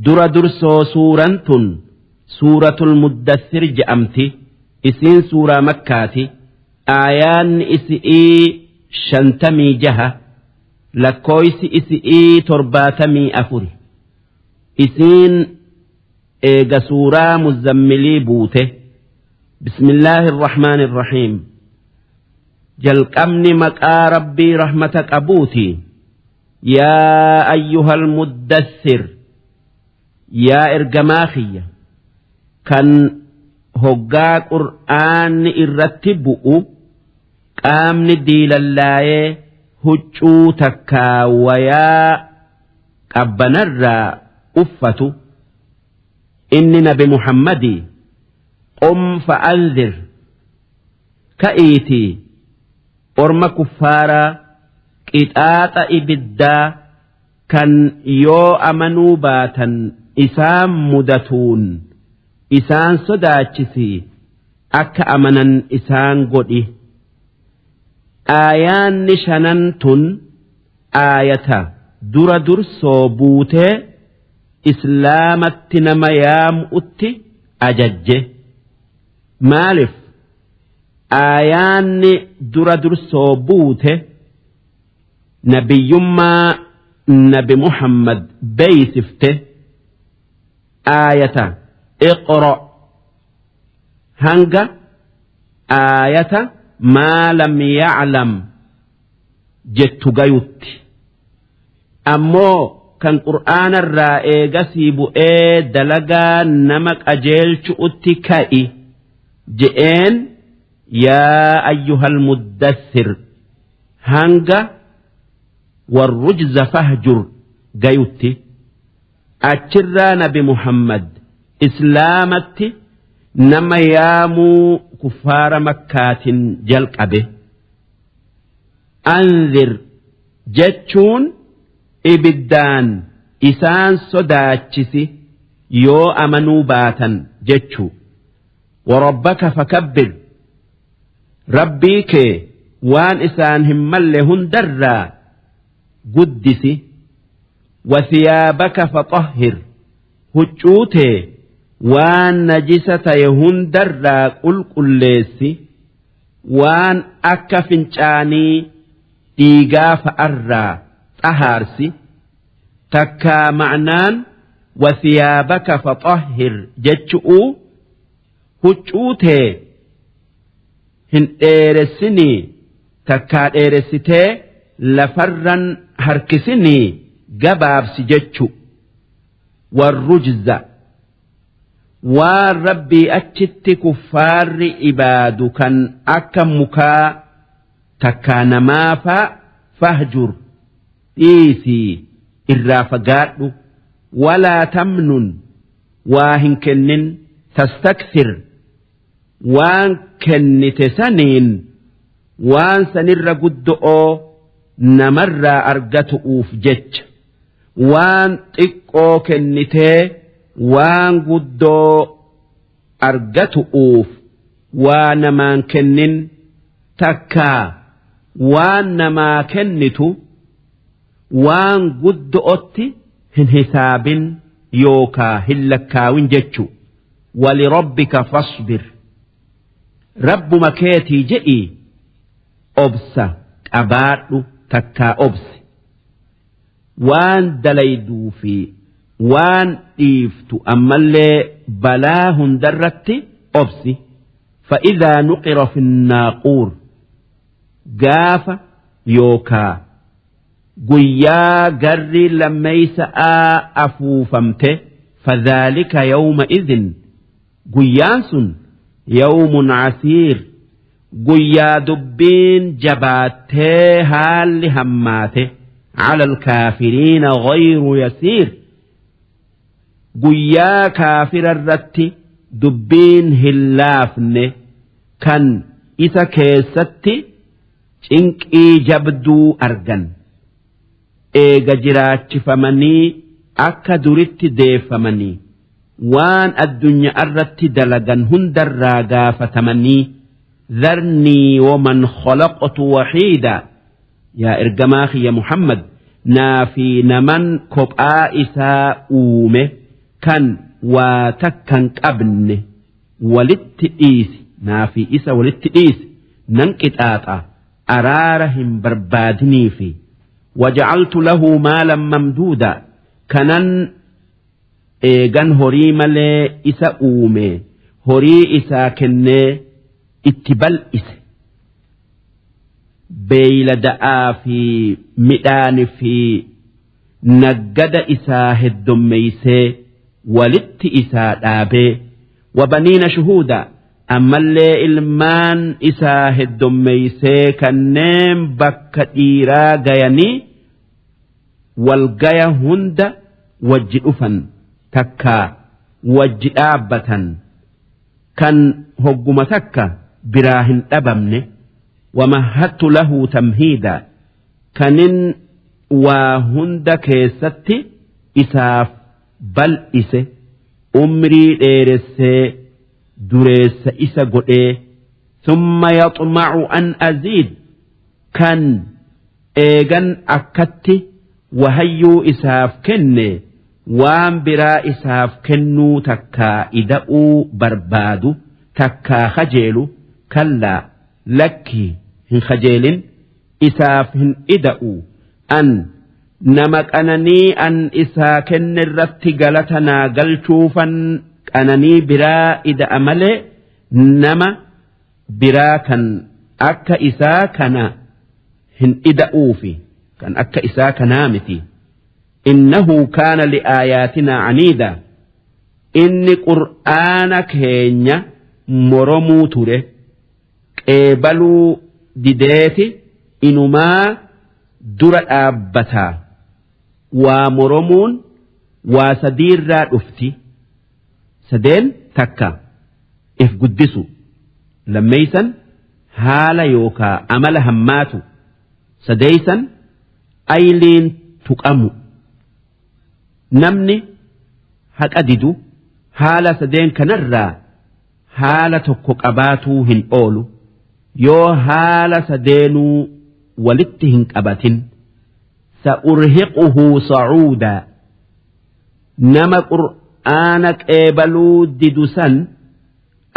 Dura dursoo suuran tun suuratul muddassir je'amti. Isiin suuraa makkaati. Aayaanni isi'ii 56, lakkooysi isi'ii 74. Isiin eega suuraa muzammilii buute. Bismillaahi irrahmaani irrahiim. Jalqabni maqaa Rabbii rahmata qabuuti. Yaa ayyuhal muddassir, yaa ergamaa kiyya kan hoggaa qur'aanni irratti bu'u qaamni diilallaayee huccuu takkaa wayaa qabbanarraa uffatu, inni nabi Muhammadii, qum fa'anzir, ka'iitii orma kuffaaraa qixaaxa ibiddaa kan yoo amanuu baatan isaan mudatuun isaan sodaachisii akka amanan isaan godhi. Aayaanni shanan tun aayata dura dursoo buutee islaamatti nama yaamu'utti ajajje. Maalif aayaanni dura dursoo buute nabiyyummaa nabi Muhammad beeysifte? Aayata iqra hanga aayata maa lam ya'lam jettu gayutti. Ammoo kan qur'aanarraa eegasii bu'ee dalagaa nama qajeelchu'utti ka'i je'een, yaa ayyuhal muddassir hanga warrujza fahjur gayutti. Achirraa nabi Muhammad islaamatti nama yaamuu kuffaara makkaatin jalqabe. Anzir jechuun ibiddaan isaan sodaachisi yoo amanuu baatan jechuu. Warabbaka fakabbir, Rabbii kee waan isaan hin malle hundarraa guddisi. Wasiyaabaka faxahhir, huccuu tee waan najisa taye hundarraa qulqulleessi, waan akka fincaanii dhiigaa fa'arraa xahaarsi. Takkaa ma'naan wasiyaabaka faxahhir jechu'uu huccuu tee hin dheeressinii takkaa dheeressitee lafarran harkisinii gabaabsi jechu. Warrujza, waan Rabbii achitti kuffaarri ibaadu kan akka mukaa takkaa namaafaa, fahjur, dhiisii irraa fagaadhu. Walaa tamnun, waa hin kennin, tastakthir, waan kennite saniin waan sanirra guddo'oo namarraa argatu'uuf jecha waan xiqqoo kennitee waan guddoo argatu'uuf waa namaan kennin, takkaa waan namaa kennitu waan guddo'otti hin hisaabin yookaa hin lakkaawin jechu. Walirabbika fasbir, rabbuma keetii je'ii obsa qabaadhu takkaa obsi. Waan dalayduu fi waan dhiiftu ammallee balaa hundarratti obsi. Fa'idhaa nuqira finnaaquur, gaafa yookaa guyyaa garri lammeeysa'aa afuufamte, fadhaalika yawma idhin, guyyaan sun, yawmun casiir, guyyaa dubbiin jabaattee haalli hammaate, cala alkaafiriina ghayru yasiir, guyyaa kaafira irratti dubbiin hin laafne kan isa keessatti cinqii jabduu argan eega jiraachifamanii akka duritti deeffamanii waan addunyaa irratti dalagan hundarraa gaafatamanii. Dharnii waman khalaqtu wahiida, yaa ergamaa kiyya Muhammad, naa fi naman kophaa isaa uume. Kan waa takkan qabne walitti dhiisi naafi isa walitti dhiisi nan qixaaxa araara hin barbaadiniifi. Waja'altu lahu maalan mamduuda kanan eegan horii malee isa uume horii isaa kennee itti bal'ise. Beeylada'aa fi midhaani fi naggada isaa heddommeeysee walitti isaa dhaabee wabaniina shuhuuda ammallee ilmaan isaa heddommeeysee kanneen bakka dhiiraa gayanii walgaya hunda wajji dhufan takkaa wajji dhaabbatan kan hogguma takka biraa hin dhabamne wamahattu lahu tamhiida kanin waa hunda keessatti isaaf bal'ise umrii dheeressee dureessa isa godhee summa yaxmacu an aziid kan eegan akkatti wahayyuu isaaf kenne waan biraa isaaf kennuu takkaa ida'uu barbaadu takkaa kajeelu kallaa lakkii hin kajeelin isaaf hin ida'u an nama qananii an isaa kenne irratti galata naa galchuufan qananii biraa ida'a malee nama biraa kan akka isaa kana hin ida'uufi kan akka isaa kanaa miti. Innahu kaana li'aayaatinaa caniida inni qur'aana keenya moromuu ture qeebaluu dideeti inumaa dura dhaabbataa waa moromuun waa sadiirraa dhufti sadeen takka if guddisu lammeeysan haala yookaa amala hammaatu sadeeysan ayliin tuqamu namni haqa didu haala sadeen kanarraa haala tokko qabaatuu hin oolu yoo haala sadeenuu walitti hin qabatin sa'urhiquhu sa'uudaa nama qur'aana qeebaluu didu san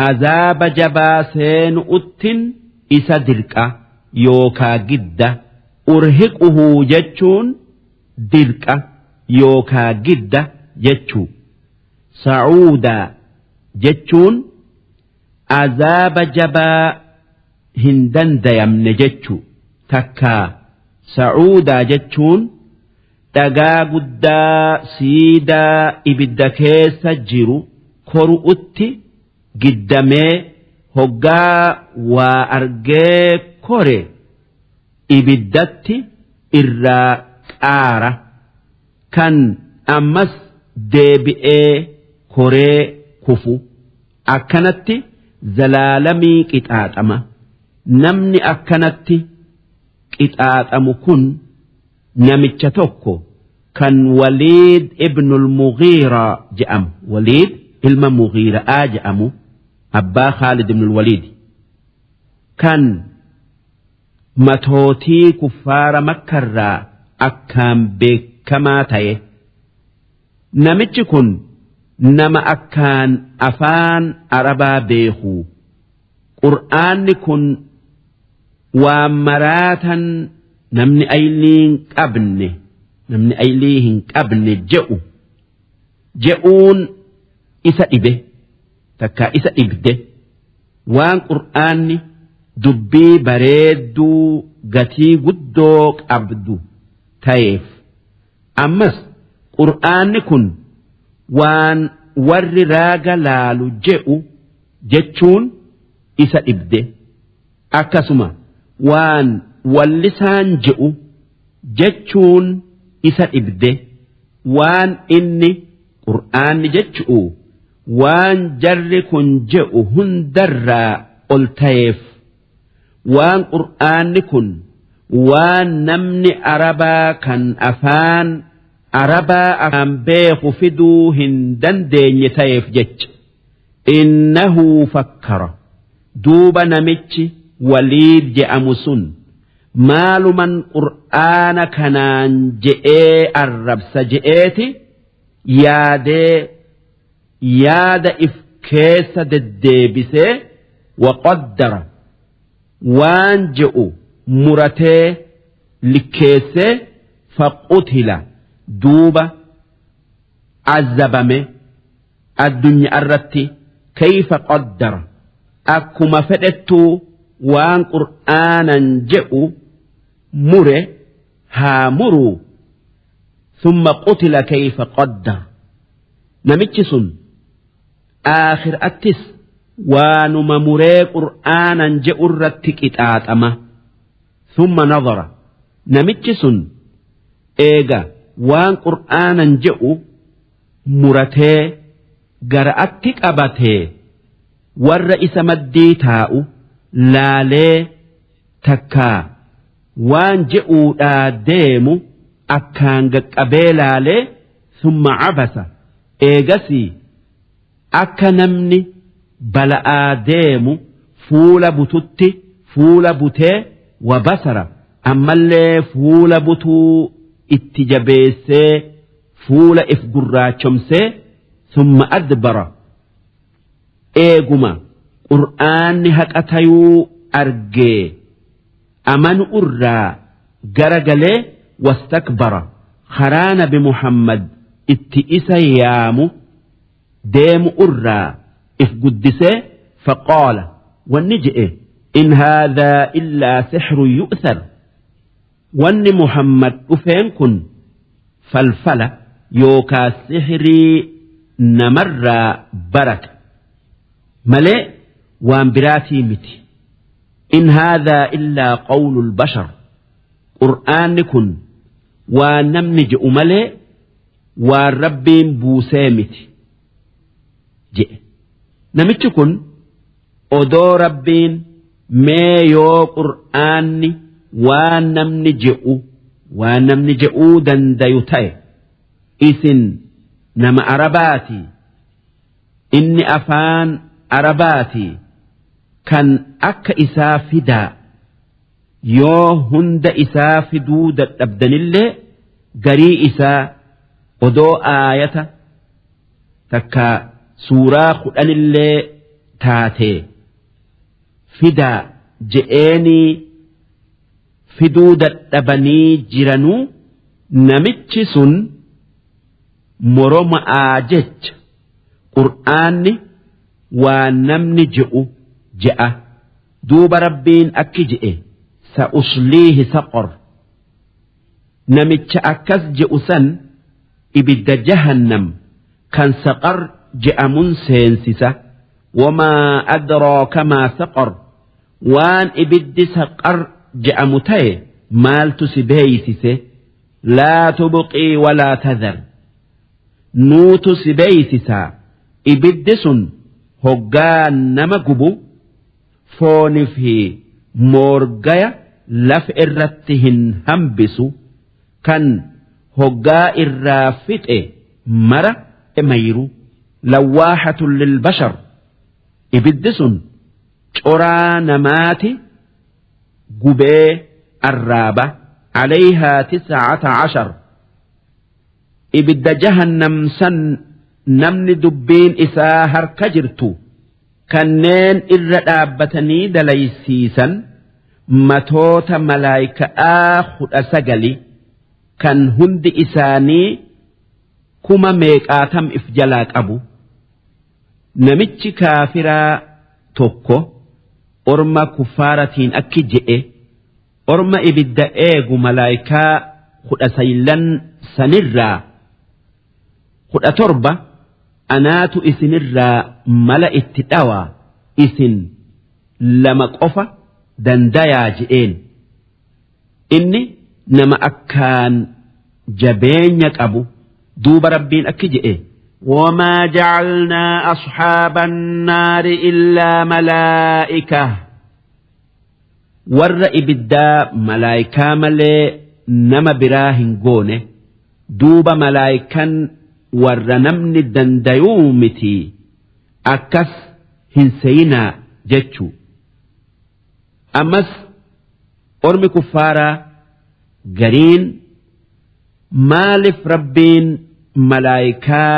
azaaba jabaa seenu'uttin isa dirqa yookaa gidda urhiquhu jechuun dirqa yookaa gidda jechuu sa'uudaa jechuun azaaba jabaa hin dandayamne jechuu takkaa sa'uudaa jechuun dhagaa guddaa siidaa ibidda keessa jiru koru'utti giddamee hoggaa waa argee kore ibiddatti irraa qaara kan ammas deebi'ee koree kufu akkanatti zalaalamii qixaaxama namni akkanatti qixaaxamu kun namicha tokko kan Waliid ibnul Mughiiraa je'amu Waliid ilma Mughiira'aa je'amu abbaa Khaalid ibnul Waliid kan matootii kuffaara Makkarraa akkaan beekamaa ta'e namichi kun nama akkaan afaan Arabaa beeku Qur'aanni kun waan maraatan namni aylii hin qabne namni aylii hin qabne je'u je'uun isa dhibe takkaa isa dhibde waan qur'aanni dubbii bareedduu gatii guddoo qabdu ta'eef ammas qur'aanni kun waan warri raaga laalu je'u jechuun isa dhibde akkasuma waan wallisaan je'u jechuun isa dhibde waan inni qur'aanni jechu'u waan jarri kun je'u hundarraa ol ta'eef waan qur'aanni kun waan namni arabaa kan afaan arabaa afaan beeku fiduu hin dandeenye ta'eef jecha innahu fakkara duuba namichi waliid je'amu sun maaluman qur'aana kanaan je'ee arrabsa je'eeti yaadee Yaada if keessa deddeebisee waqaddara waan je'u muratee likkeessee faqutila duuba azzabame addunyaarratti kayfa qaddara akkuma fedhettuu waan qur'aanan je'u mure haa muruu thumma qutila kayfa qaddar namichi sun aakhir'attis waanuma muree qur'aanan je'urratti qixaaxama thumma nadara namichi sun eega waan qur'aanan je'u muratee gara'atti qabatee warra isa maddii taa'u laalee takkaa waan je'uudhaa deemu akkaan gaqqabee laalee summa cabasa eegasii akka namni bala'aa deemu fuula bututti fuula butee wa basara ammallee fuula butuu itti jabeessee fuula if gurraachomsee summa adbara eeguma qur'aanni haqa tayuu argee amanu irraa gara galee wastakbara karaa nabi Muhammad itti isa yaamu deemu irraa if guddisee faqaala wanni je'e in haadhaa illaa sixru yu'thar wanni Muhammad dhufeen kun falfala yookaa sihrii namarraa barate malee waan biraatii miti in haadhaa illaa qawlul bashar qur'aanni kun waan namni je'u malee waan rabbiin buusee miti je'e namichi kun odoo rabbiin mee yoo qur'aanni waan namni je'u waan namni je'uu dandayu ta'e isin nama arabaati inni afaan arabaati kan akka isaa fidaa yoo hunda isaa fiduu dadhabdanillee garii isaa odoo aayata takka suuraa kudhanillee taatee fidaa je'eenii fiduu dadhabanii jiranuu namichi sun moroma'aa jecha qur'aanni waan namni je'u je'a duuba rabbiin akki je'e sa'usliihi saqor namicha akkas je'u san ibidda jahannam kan saqar je'amun seensisa wamaa adraaka maa saqar waan ibiddi saqar je'amu ta'e maaltu si beeysise laa tubqii walaa tadhar nuutu si beeysisaa ibiddi sun hoggaa nama gubu fooni fi moorgaya lafa irratti hin hambisu kan hoggaa irraa fixe mara mayru lawwaahatun lilbashar ibiddi sun coraa namaati gubee arraaba alayhaa 19 ibidda jahannam san namni dubbiin isaa harka jirtu kanneen irra dhaabbatanii dalaysiisan matoota malaayika'aa 19 kan hundi isaanii kuma meeqaatam if jalaa qabu namichi kaafiraa tokko orma kuffaaratiin akki je'e orma ibidda eegu malaayikaa 19 sanirraa 17 anaatu isinirraa mala itti dhawaa isin lama qofa dandayaa je'een inni nama akkaan jabeenya qabu duuba rabbiin akki je'e وما جعلنا أصحاب النار إلا ملائكة warra ibiddaa malaayikaa malee nama biraa hin goone duuba malaayikan warra namni dandayuu miti akkas hin seyinaa jechuu ammas ormi kuffaaraa gariin maaliif rabbiin malaayikaa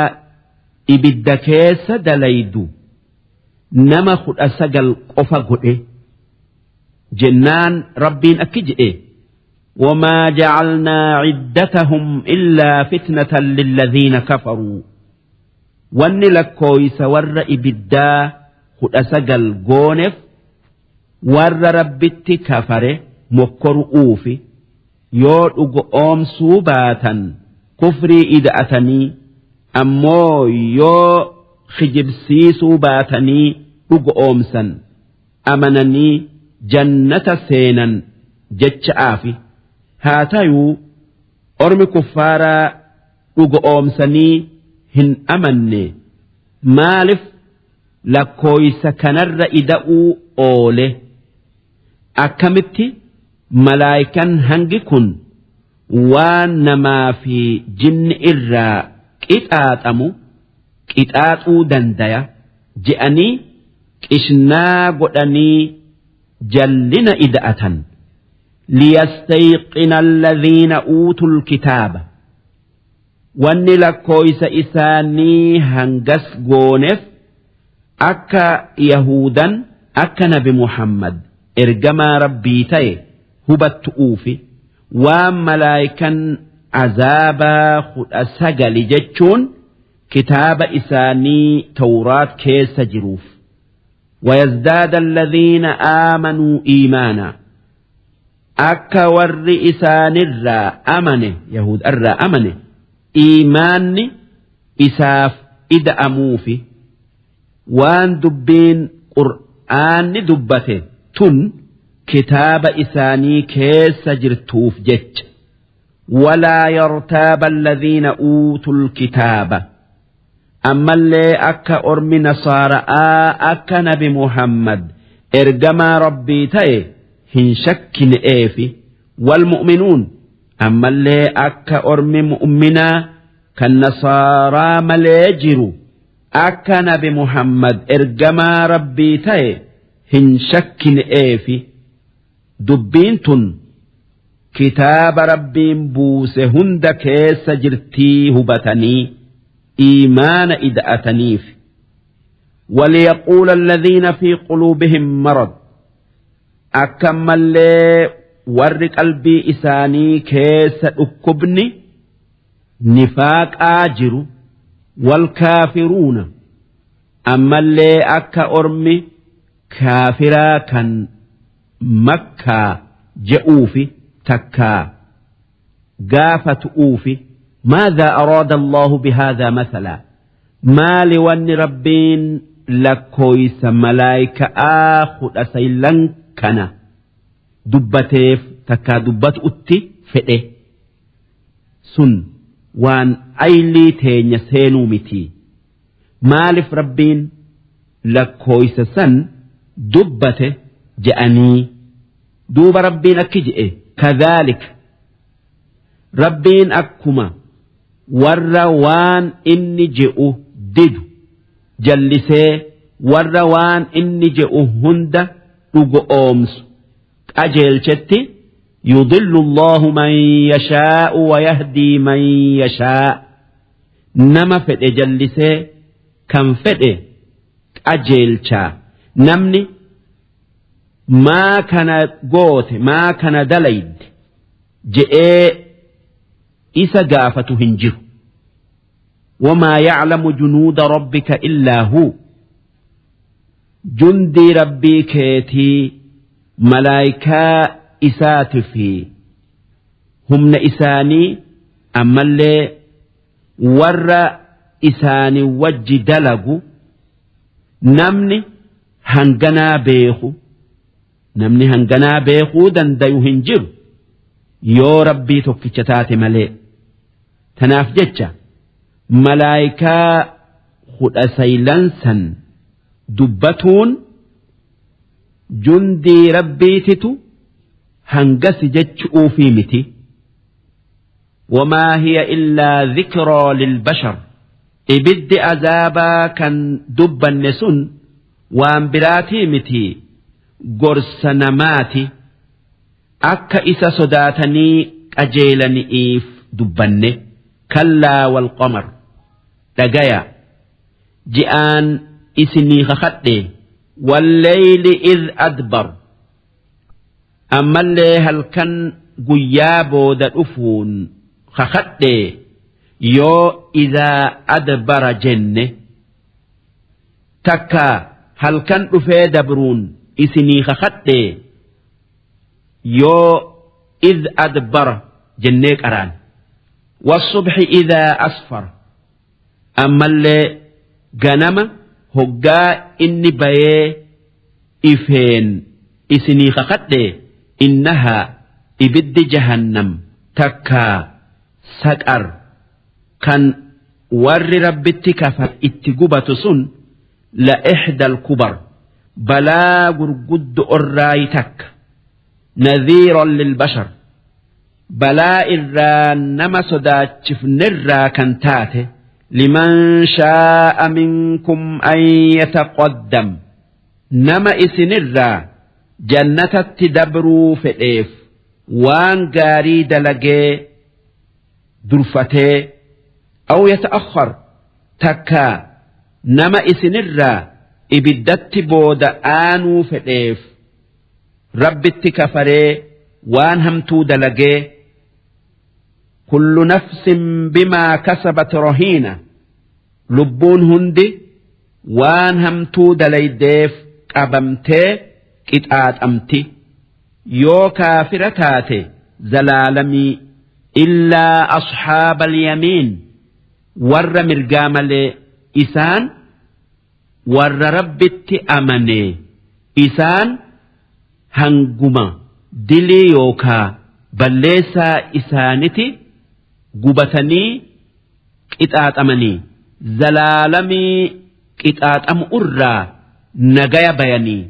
ibidda keessa dalaydu nama 19 qofa godhe jennaan Rabbiin akki je'e: وما جعلنا عدتهم إلا فتنة للذين كفروا. Wanni lakkooysa warra ibiddaa 19 gooneef warra Rabbitti kafare mokkoru'uufi, yoo dhugo oomsuu baatan kufrii ida'atanii, ammoo yoo kijibsiisuu baatanii dhugo oomsan amananii jannata seenan jecha'aafi. Haa tayuu ormi kuffaaraa dhugo oomsanii hin amanne, maalif lakkooysa kanarra ida'uu oole? Akkamitti malaayikan hangi kun waan namaa fi jinni irraa qixaaxamu qixaaxuu dandaya je'anii qishnaa godhanii jallina ida'atan? ليستيقن الذين أوتوا الكتاب. Wanni lakkooysa isaanii hangas gooneef akka Yahudan akka Nabi Muhammad ergamaa Rabbii ta'e hubattu'uufi, waan malaayikan azaabaa 19 jechuun kitaaba isaanii Tawraat keessa jiruuf. ويزداد الذين آمنوا إيمانا. Akka warri isaanirraa amane, Yahud irraa amane, iimaanni isaaf ida'amuufi, waan dubbiin Qur'aanni dubbate tun kitaaba isaanii keessa jirtuuf jecha. ولا يرتاب الذين أوتوا الكتاب. Ammallee akka ormi nasaara'aa akka Nabi Muhammad ergamaa Rabbii ta'e hin shakkine'eefi. والمؤمنون. Ammallee akka ormi mu'minaa kan nasaaraa malee jiru akka Nabi Muhammad ergamaa Rabbii ta'e hin shakkine'eefi, dubbiin tun kitaaba Rabbiin buuse hunda keessa jirtii hubatanii iimaana ida'ataniif. وليقول الذين في قلوبهم مرض. Akkamallee warri qalbii isaanii keessa dhukkubni nifaaqaa jiru, والكافرون. Ammallee akka ormi kaafiraa kan Makkaa je'uufi takkaa gaafatu'uufi: ماذا أراد الله بهذا مثلا؟ Maali wanni Rabbiin lakkooysa malaayika'aa 19 kana dubbateef takkaa dubbatutti fedhe? Sun waan aylii teenya seenuu miti. Maaliif Rabbiin lakkooysa san dubbate je'anii? Duuba Rabbiin akki je'e: كذلك. Rabbiin akkuma warra waan inni je'u didu jallisee warra waan inni je'u hunda dhugo oomsu qajeelchetti, يضل الله من يشاء ويهدي من يشاء. Nama fedhe jallisee kan fedhe qajeelchaa. Namni maa kana goote, maa kana dalayde je'ee isa gaafatu hin jiru. وما يعلم جنود ربك إلا هو. Jundii Rabbii keetii, malaayikaa isaati fi humna isaanii, ammallee warra isaanii wajji dalagu namni hanganaa beeku, namni hanganaa beekuu dandayu hin jiru yoo Rabbii tokkicha taate malee. Tanaaf jecha malaayikaa 19 san dubbatuun jundii Rabbiititu hangasi jechu'uufii miti. وما هي إلا ذكرى للبشر. Ibiddi azaabaa kan dubbanne sun waan biraatii miti, gorsa namaati, akka isa sodaatanii qajeelani'iif dubbanne. كلا والقمر. Dhagaya. Ji'aan isinii kakadhe. Walleyli id adbar, ammallee halkan guyyaa booda dhufuun kakadhe yoo idaa adbara jenne. Takka halkan dhufee dabruun isinii kakadhe yoo id adbara jennee qaraan. Wasubhi idaa asfar, ammallee ganama hoggaa inni bayee ifeen isinii kakadhe. Innahaa, ibiddi jahannam takkaa saqar kan warri Rabbitti kafa itti gubatu sun, la ixdal kubar, balaa gurguddu orraayi takka. Nadhiiran lilbashar, balaa irraa nama sodaachifnerraa kan taate. Liman shaa'a minkum an yataqaddam, nama isinirraa jannatatti dabruu fedheef waan gaarii dalagee durfatee, aw yata'akhkhar, takkaa nama isinirraa ibiddatti booda aanuu fedheef Rabbitti kafaree waan hamtuu dalagee. Kullu nafsin bimaa kasabat rahiina, lubbuun hundi waan hamtuu dalaydeef qabamtee qixaaxamti. Yoo kaafira taate zalaalamii. Illaa asxaaba alyamiin, warra mirgaa malee. Isaan warra Rabbitti amane. Isaan hanguma dilii yookaa balleessaa isaaniti gubatanii qixaaxamanii zalaalamii qixaaxamu irraa nagaya bayanii.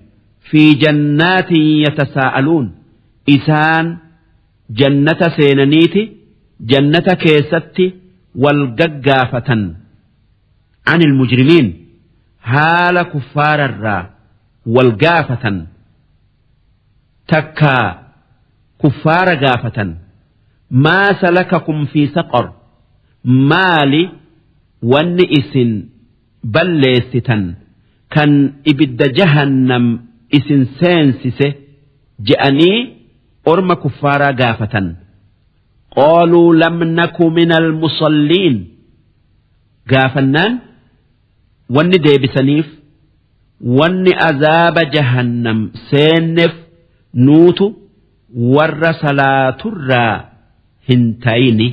Fi jannaatin yatasaa'aluun, isaan jannata seenaniiti jannata keessatti wal gaggaafatan. Anil mujrimiin, haala kuffaararraa wal gaafatan takkaa kuffaara gaafatan. Maa salakakum fi saqar, maali wanni isin balleessitan kan ibidda jahannam isin seensise je'anii orma kuffaaraa gaafatan. Qaaluu lam naku minal musalliin gaafannaan, wanni deebisaniif wanni azaaba jahannam seenneef nuutu warra salaaturraa hin tayini,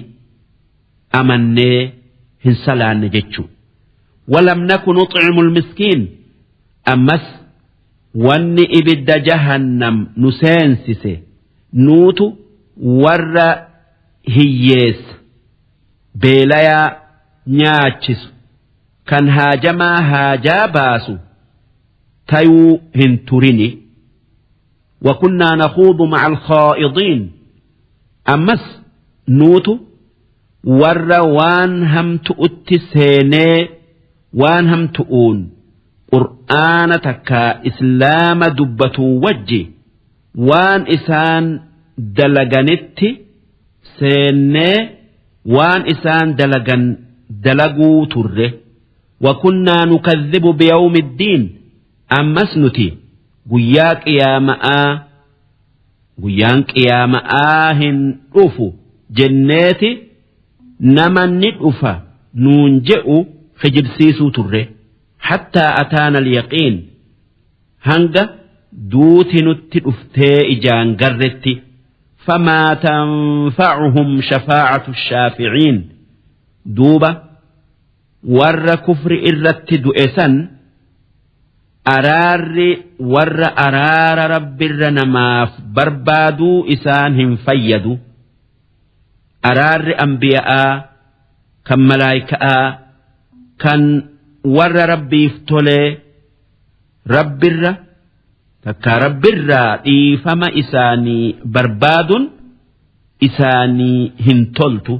amannee hin salaanne jechuu. Walam naku nuxcimul miskiin, ammas wanni ibidda jahannam nu seensise nuutu warra hiyyeessa beelayaa nyaachisu kan haajamaa haajaa baasu tayuu hin turini. Wakunnaa nakhuudu ma'a alkhaa'idiin, ammas nuutu warra waan hamtu'utti seenee waan hamtu'uun qur'aana takkaa islaama dubbatuu wajji waan isaan dalaganitti seennee waan isaan dalagan dalaguu turre. Wakunnaa nukadhibu biyawmi ddiin, ammas nuti guyyaa qiyaama'aa, guyyaan qiyaama'aa hin dhufu jenneeti nama ni dhufa nuun je'u kijibsiisuu turre. Hattaa ataana alyaqiin, hanga duuti nutti dhuftee ijaan garretti. Famaa tanfa'uhum shafaa'atu shaafi'iin, duuba warra kufri irratti du'e san araarri warra araara Rabbirra namaaf barbaaduu isaan hin fayyadu. Araarri anbiya'aa kan malaayika'aa kan warra Rabbiif tolee Rabbirra takkaa Rabbirraa dhiifama isaanii barbaadun isaanii hin toltu.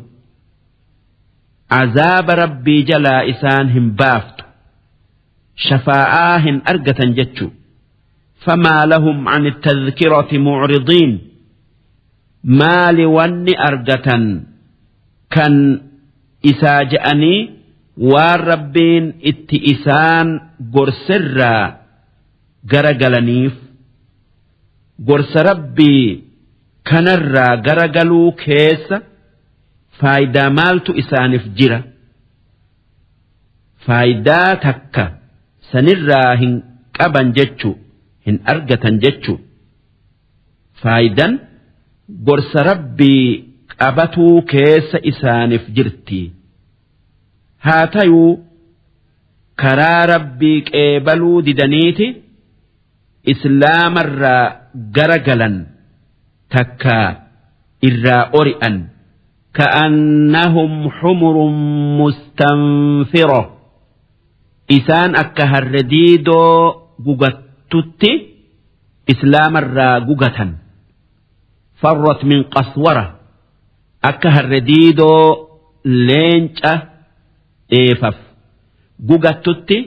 Azaaba Rabbii jalaa isaan hin baaftu, shafaa'aa hin argatan jechu. Famaa lahum an tadhkirati mucridiin, maali wanni argatan kan isaa je'anii waan Rabbiin itti isaan gorserraa gara galaniif. Gorsa Rabbii kanarraa gara galuu keessa faaydaa maaltu isaanif jira? Faaydaa takka sanirraa hin qaban jechu, hin argatan jechu. Faaydan gorsa Rabbii qabatuu keessa isaanif jirti. Haa tayuu karaa Rabbii qeebaluu didaniiti islaamarraa gara galan takkaa irraa ori'an. Ka'annahum humurun mustanfira, isaan akka harre diidoo gugattutti islaamarraa gugatan. Farrat min qaswara, akka harre diidoo leenca dheefaf gugattutti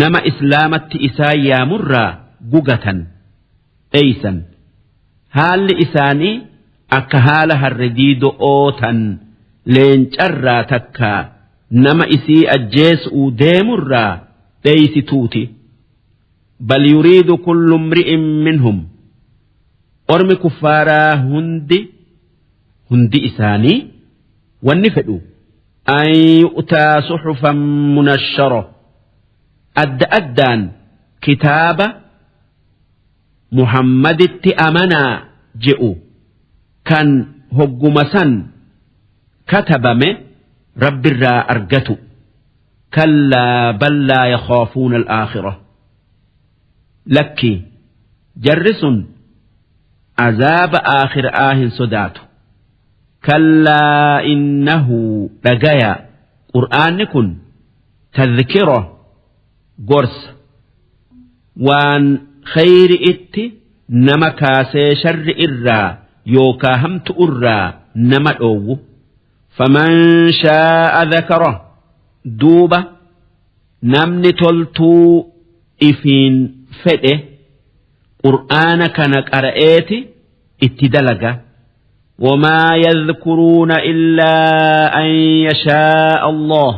nama islaamatti isaan yaamurraa gugatan, dheeysan. Haalli isaanii akka haala harre diido'oo tan leencarraa takkaa nama isii ajjeesu'uu deemurraa dheeysituuti. Bal yuriidu kullu imri'in minhum, ormi kuffaaraa hundi hundi isaanii wanni fedhu, an yu'taa suhufan munashshara, adda addaan kitaaba Muhammaditti amanaa je'u kan hogguma san katabame Rabbirraa argatu. Kallaa bal laa yakhaafuuna al-aakhirah, lakkii, jarri sun azaaba aakhira'aa hin sodaatu. Kallaa innahu, dhagaya, qur'aanni kun tadhkira, gorsa, waan khayri'itti nama kaasee sharri irraa yookaa hamtu irraa nama dhoowwu. Faman shaa'a dhakara, duuba namni toltuu ifiin fedhe qur'aana kana qara'eeti itti dalaga. Wamaa yadhkuruuna illaa an yashaa'a Allah,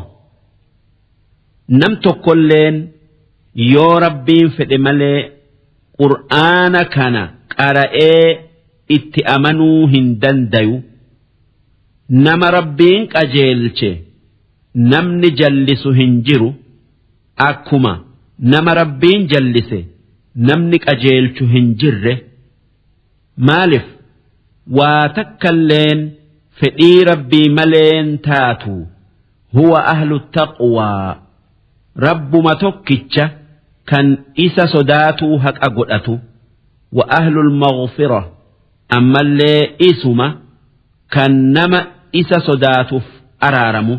nam tokkolleen yoo Rabbiin fedhe malee qur'aana kana qara'ee itti amanuu hin dandayu. Nama Rabbiin qajeelche namni jallisu hin jiru, akkuma nama Rabbiin jallise namni qajeelchu hin jirre. Maalif waa takkalleen fedhii Rabbii maleen taatu. Huwa ahlu taqwaa, Rabbuma tokkicha kan isa sodaatuu haqa godhatu. Wa ahlul maghfira, ammallee isuma kan nama isa sodaatuf araaramu.